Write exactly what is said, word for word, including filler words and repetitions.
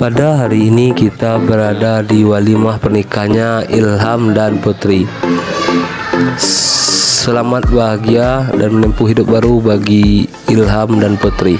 Pada hari ini kita berada di walimah pernikahannya Ilham dan Putri. Selamat bahagia dan menempuh hidup baru bagi Ilham dan Putri.